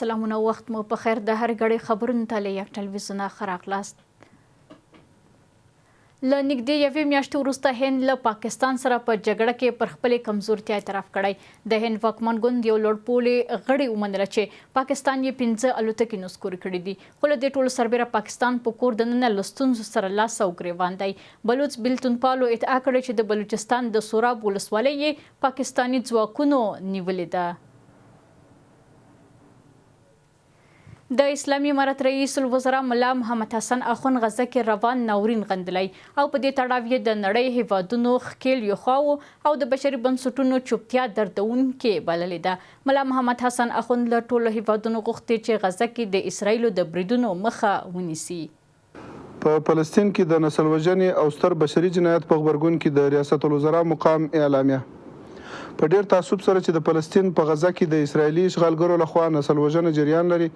سلامونه وخت مو په خیر، د هر ګړې خبرونو ته له یک ټلویزیونه ښه راغلاست. له نږدې یوې میاشتې وروسته هند له پاکستان سره په جګړه کې پر خپلې کمزورتیا اعتراف کړی. د هند واکمن ګوند یو لوړپوړي غړي ومنله چې پاکستان یې 5 الوتکې نسکورې کړې دي، خو له دې ټولو سربېره پاکستان په کور دننه له ستونزو سره لاس او ګرېوان دی. بلوڅ بېلتونپالو ادعا کړې چې د بلوچستان د سوراب ولسوالۍ یې پاکستاني ځواکونو نیولې ده. د اسلامي امارت رئیس الوزرا ملا محمد حسن اخوند غزه کې روان ناورین غندلی او په دې تړاو یې د نړۍ هېوادونو، ښکېلیو خواوو او د بشري بنسټونو چوپتیا دردوونکې بللې ده. ملا محمد حسن اخوند له ټولو هېوادونو غوښتي چې غزه کې د اسراییلو د بریدونو مخه ونیسي. په فلسطین کې د نسل وژنې او ستر بشري جنایت په غبرګون کې د ریاست الوزرا مقام اعلامیه. په ډیر تاسف سره چې د فلسطین په غزه کې د اسراییلي اشغالګرو لخوا نسل وژنه جریان لري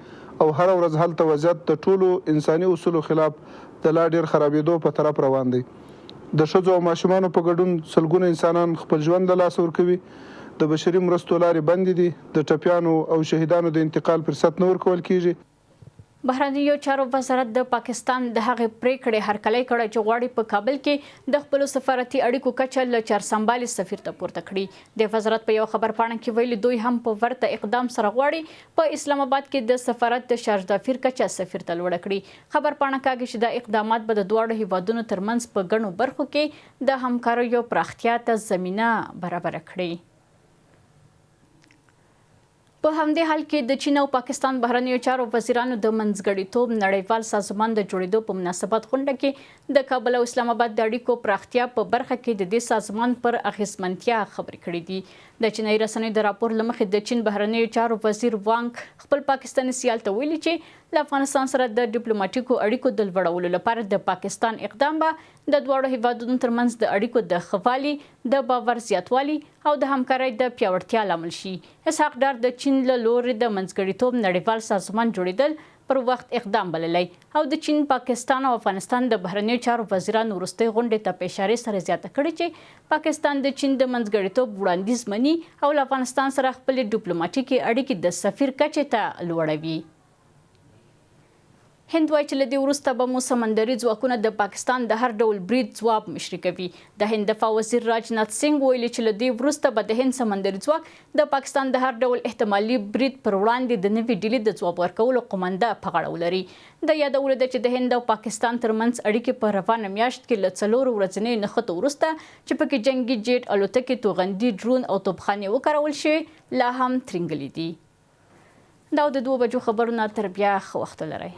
او هره ورځ هلته وضعیت د ټولو انساني اصولو خلاف د لا ډیر خرابیدو په طرف روان دی. د ښځو او ماشومانو په ګډون سلګونه انسانان خپل ژوند له لاسه ورکوي، د بشري مرستو لارې بندې دي، د ټپیانو او شهیدانو د انتقال فرصت نه ورکول کیږي. بهرنیو چارو وزارت د پاکستان د هغې پرېکړې هرکلی کړی چې غواړي په کابل کې د خپلو سفارتي اړیکو کچه له چارسمبالي سفیر ته پورته کړي. دې وزارت په یوه خبرپاڼه کې ویلي، دوی هم په ورته اقدام سره غواړي په اسلام اباد کې د سفارت د شارژدافیر کچه سفیر ته لوړه کړي. خبرپاڼه کاږي چې دا اقدامات به د دواړو هېوادونو ترمنځ په ګڼو برخو کې د همکاریو پراختیا ته زمینه برابره کړي. په همدې حال کې د چین او پاکستان بهرنیو چارو وزیرانو د منځګړیتوب نړیوال سازمان د جوړېدو په مناسبت غونډه کې د کابل او اسلام اباد د اړیکو پراختیا په برخه کې د دې سازمان پر اغېزمنتیا خبرې کړې دي. د چینایي رسنیو د راپور له مخې د چین بهرنیو چارو وزیر وانګ خپل پاکستاني سیال ته ویلي چې له افغانستان سره د ډیپلوماټیکو اړیکو د لوړولو لپاره د پاکستان اقدام به د دواړو هېوادونو ترمنځ د اړیکو د ښه والي، د باور زیاتوالي او د همکارۍ د پیاوړتیا لامل شي. اسحاق ډار د چین له لورې د منځګړیتوب نړیوال سازمان جوړېدل پر وخت اقدام بللی او د چین، پاکستان او افغانستان د بهرنیو چارو وزیرانو وروستۍ غونډې ته په اشارې سره زیاته کړې چې پاکستان د چین د منځګړیتوب وړاندیز مني او له افغانستان سره خپلې ډیپلوماټیکې اړیکې د سفیر کچې ته لوړوي. هند وايي چې له دې وروسته به مو سمندري ځواکونه د پاکستان د هر ډول برید ځواب مشري کوي. د هند دفاع وزیر راجنات سینګ ویلي چې له دې وروسته به د هند سمندري ځواک د پاکستان د هر ډول احتمالي برید پر وړاندې د نوي ډیلي د ځواب ورکولو قومنده په غاړه ولري. د یادولو ده چې د هند او پاکستان ترمنځ اړیکې په روانه میاشت کې له څلورو ورځنیو نښتو وروسته چې پکې جنګي جیټ الوتکې، توغندي، ډرون او توپخانې وکارول شوې، لا هم ترینګلې دي. دا و د 2 بجو خبرونه، تر بیا ښه وخت ولرئ.